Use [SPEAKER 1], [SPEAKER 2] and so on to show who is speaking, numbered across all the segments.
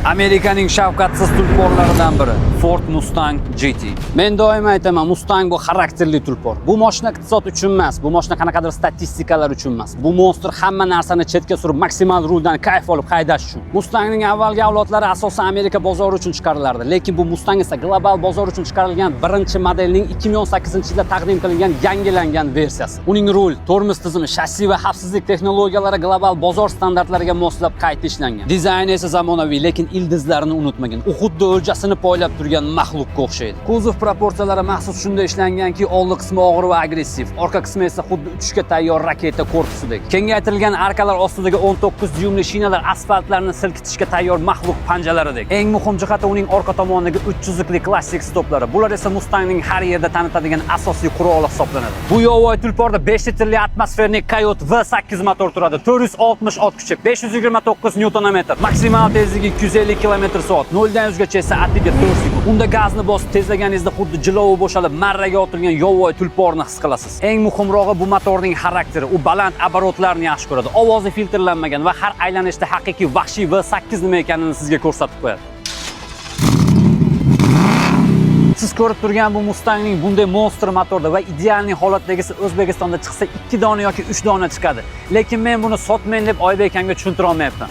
[SPEAKER 1] Amerikaning shafqatsiz tulporlaridan biri Ford Mustang GT. Men doim aytaman, Mustang bu xarakterli tulpor. Bu mashina iqtisod uchun emas, bu mashina qanaqadir statistikalar uchun emas. Bu monstr hamma narsani chetga surib, maksimal ruldan kayf olib haydash uchun. Mustangning avvalgi avlodlari asosan Amerika bozori uchun chiqarilardi, lekin bu Mustang esa global bozor uchun chiqarilgan birinchi modelning 2018-yilda taqdim qilingan yangilangan versiyasi. Uning rul, tormoz tizimi, shassi va xavfsizlik texnologiyalari global bozor standartlariga moslab qayta ishlangan. Dizayni esa zamonaviy, lekin ildizlarini unutmagan. U xuddi o'ljasini poylab turgan maxluqqa o'xshaydi. Kuzov proporsiyalari maxsus shunday ishlanganki, oldi qismi og'ir va agressiv, orqa qismi esa xuddi uchishga tayyor raketa korpusidek. Kengaytirilgan arkalar ostidagi 19 dyumli shinalar asfaltlarni silkitishga tayyor maxluq panjalaridek. Eng muhim jihati uning orqa tomonidagi uch chiziqli klassik stoplari. Bular esa Mustangning har yerda tanitadigan asosiy quroli hisoblanadi. Bu yovvoyi tulporda 5 litrli атмосферный Coyote V8 motor turadi. 460 ot kuchi, 529 newton metr. Maksimal tezligi 250 km/soat. 0 dan 100 gacha esa atigi 4 sekund. Unda gazni bosib tezlaganingizda xuddi jilovi bo'shalib marraga otilgan yovvoyi tulporni his qilasiz. Eng muhimrog'i bu motorning xarakteri. U baland оборот larni yaxshi ko'radi. Ovozi filtrlanmagan va har aylanishda haqiqiy vahshiy V8 nima ekanini sizga ko'rsatib qo'yadi. Siz ko'rib turgan bu Mustangning bunday monstr motorda va идеальный holatdagisi O'zbekistonda chiqsa 2 dona yoki 3 dona chiqadi. Lekin men buni sotmang deb Oybek akamga tushuntira olmayapman.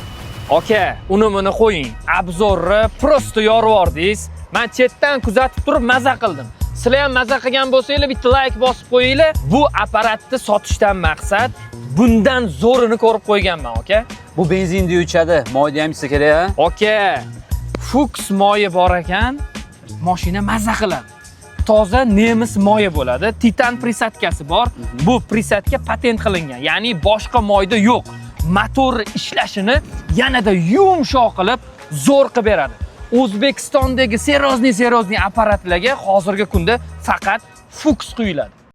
[SPEAKER 2] Aka, uni buni qo'ying. Обзор ni просто yorib yubordingiz. Men chetdan kuzatib turib maza qildim. Sizlar ham maza qilgan bo'lsanglar, bitta like bosib qo'yinglar. Bu apparatni sotishdan maqsad bundan zo'rini ko'rib qo'yganman, aka.
[SPEAKER 1] Bu benzinda uchadi, moyda ham ichsa kerak, a?
[SPEAKER 2] Aka, Fuchs moyi bor ekan, mashina maza qiladi. Toza nemis moyi bo'ladi. Titan присадка si bor. Bu присадка patent qilingan. Ya'ni boshqa moyda yo'q. Motor ishlashini yanada yumshoq qilib, zo'r qilib beradi. O'zbekistondagi серьезный серьезный apparatlarga hozirgi kunda faqat Fuchs quyiladi.